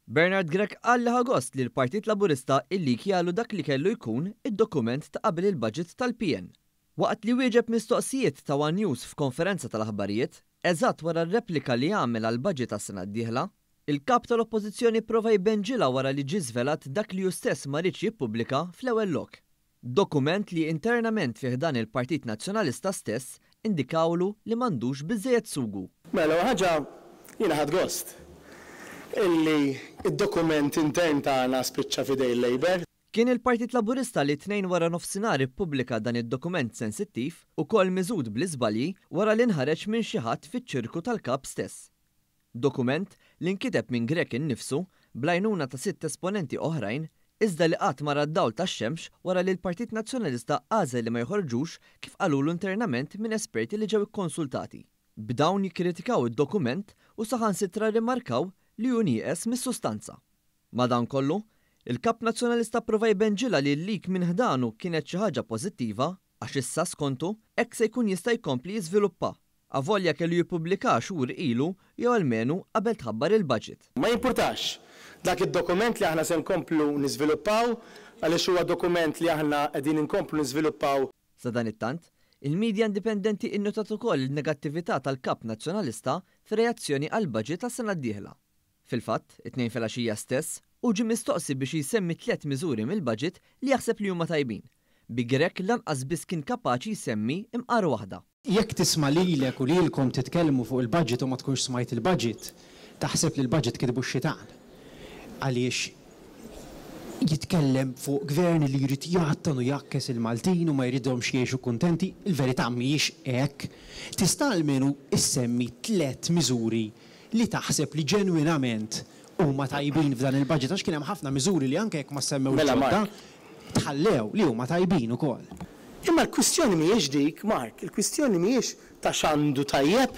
Bernard Grech qal li ħa gost li l-Partit Laburista illikjalu dak li kellu jkun id-dokument ta' qabel il-budget tal-PN. Waqt li wieġeb mistoqsijiet ta' one News f'konferenza tal-aħbarijiet, eżatt wara r-replika li għamel għall-budget għas-sena d-dieħla, il-Kap tal-Oppożizzjoni pprova jbenġilha wara li ġie żvelat dak li hu stess ma riedx jippubblika fl-ewwel lok. Dokument li internament fi ħdan il-Partit Nazzjonalista stess indikawlu li m'għandux biżżejjed sugu. Mela l-ewwel ħaġa jiena ħadt gost illi d-dokument intern tagħna spiċċa f'idej il-Labour. Kien il-Partit Laburista li t-Tnejn waranofsinhar ippubblika dan id-dokument sensittiv, ukoll miżgħud bl-iżbalji, wara li nħareġ minn xi ħadd fiċ-ċirku tal-Kap stess. Dokument li nkiteb minn Grech innifsu, bl-għajnuna ta' sitt esponenti oħrajn, iżda li qatt ma ra d-dawl tax-xemx wara li l-Partit Nazzjonalista għażel li ma joħorġux kif qalulu internament minn esperti li ġew ikkonsultati. B'dawn jikkritikaw id-dokument u saħansitra rrimarkaw li hu nieqes mis-sustanza. Madankollu, il-Kap Nazzjonalista pprova jbenġilha li l-leak minn ħdanu kienet xi ħaġa pożittiva għax issa, skontu, hekk se jkun jista' jkompli jiżviluppa. Avolja kellu jippubblikha xhur ilu jew almenu qabel tħabbar il-budget. Ma jimpurtax. Dak id-dokument li aħna se nkomplu niżviluppaw, għaliex huwa dokument li aħna qegħdin inkomplu niżviluppaw. Sadanittant, il-media indipendenti innotat ukoll il-negattività tal-Kap Nazzjonalista fir-reazzjoni għall-budget għas-sena d-dieħla. Fil-fatt, it-Tnejn filgħaxija stess, hu ġie mistoqsi biex jsemmi tliet miżuri mill-budget li jaħseb li huma tajbin, bi Grech lanqas biss kien kapaċi jsemmi imqar waħda. Jekk tisma' lilek u lilkom titkellmu fuq il-budget u ma tkunx smajt il-budget, taħseb li l-budget kitbu x-xitan. Għaliex jitkellem fuq gvern li jrid jgħattan u jgħakkes il-Maltin u ma jridhomx jgħixu kuntenti. Il-verità mhijiex hekk. Tista' almenu ssemmi tlett miżuri li taħseb li ġenwinament huma tajbin f'dan il-budget għax kien hemm ħafna miżuri li anke jekk ma ssemmewx Mela ġodda, Mark. tħallew li huma tajbin ukoll. Imma l-kwistjoni mhijiex dik, Mark, il-kwistjoni mhijiex ta' x'għandu tajjeb.